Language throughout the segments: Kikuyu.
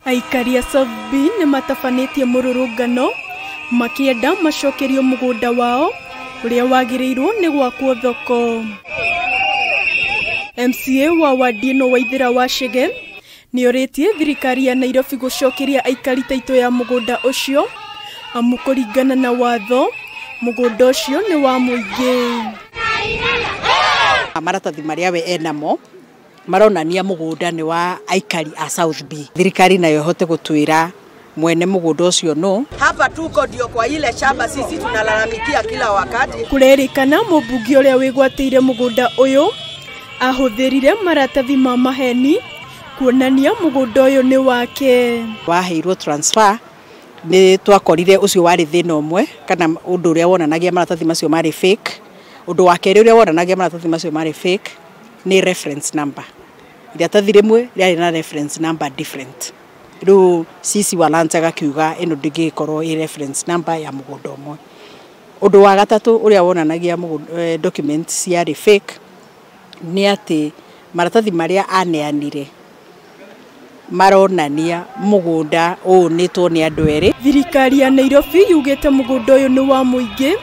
Aikari a South B nĩ matabanĩtie mũrũrũngano makĩenda macokerio mũgũnda wao ũrĩa wagĩrĩirwo nĩ gwakwo thoko. MCA wa wadi ĩno Waithĩra wa Chege nĩorĩtie thirikari ya Nairobi gũcokeria aikari taitũ ya mũgũnda ũcio amu kũringana na watho mũgũnda ũcio nĩ wa mũingĩ. Maratathi marĩa we enamo maronania mũgũnda nĩ wa aikari a South B. Thirikari nayo ĩhote gũtwĩra mwene mũgũnda ũcio no. Hapa tuko ndio kwa ile shamba sisi tunalalamikia kila wakati. Kũrerĩkana mũmbunge ũrĩa wĩgwatĩire mũgũnda ũyũ ahũthĩrire maratathi ma maheni kuonania mũgũnda ũyũ nĩ wake. Waheirwo transfer nĩ twakorire ũcio warĩ thĩna ũmwe kana ũndũ ũrĩa wonanagia maratathi macio marĩ fake. Ũndũ wa kerĩ ũrĩa wonanagia maratathi macio marĩ fake nĩ reference number. Iratathi rĩmwe rĩarĩ na reference number different. Rĩu sisi wa Lands agakiuga ĩno ndĩngĩkorwo ĩ reference number ya mũgũnda ũmwe. Ũndũ wa gatatũ ũrĩa wonanagia documents ciarĩ fake nĩ atĩ maratathi marĩa aneanire maronania mũgũnda ũũnĩtwo nĩ andũ erĩ. Thirikari ya Nairobi yugĩte mũgũnda ũyũ nĩ wa mũingĩ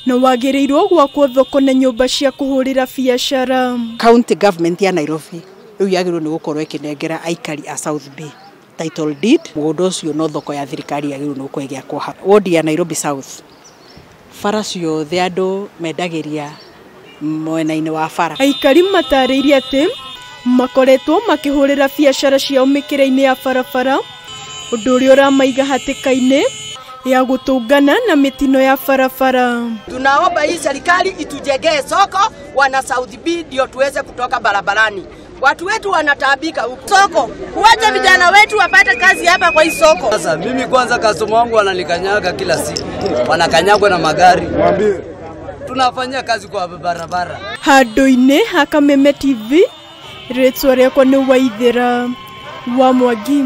na wagĩrĩirwo gwakwo thoko na nyũmba cia kũhũrĩra biacara. County government ya Nairobi rĩu yagĩrĩirwo nĩ gũkorwo ĩkĩnengera aikari a South B title deed. Mũgũnda ũcio no thoko ya thirikari yagĩrĩirwo nĩ gũkorwo ĩgĩakwo hau. Wodi ya Nairobi South, bara ciothe andũ mendagĩria mwena-inĩ wa bara. Aikari matarĩirie atĩ makoretwo makĩhũrĩra biacara ciao mĩkĩra-inĩ ya barabara, ũndũ ũrĩa ũramaiga hatĩka-inĩ ya gũtũngana na mĩtino ya barabara. Tunaomba hii serikali itujengee soko wana South B ndio tuweze kutoka barabarani. Watu wetu wanataabika huku. Soko, uache vijana wetu wapate kazi hapa kwa hii soko. Sasa mimi kwanza customer wangu wananikanyaga kila siku. Wanakanyagwa na magari. Mwambie. Tunafanyia kazi kwa barabara. Handũ-inĩ ha Kameme TV, rĩtwa rĩakwa nĩ Waithĩra wa Mwangi.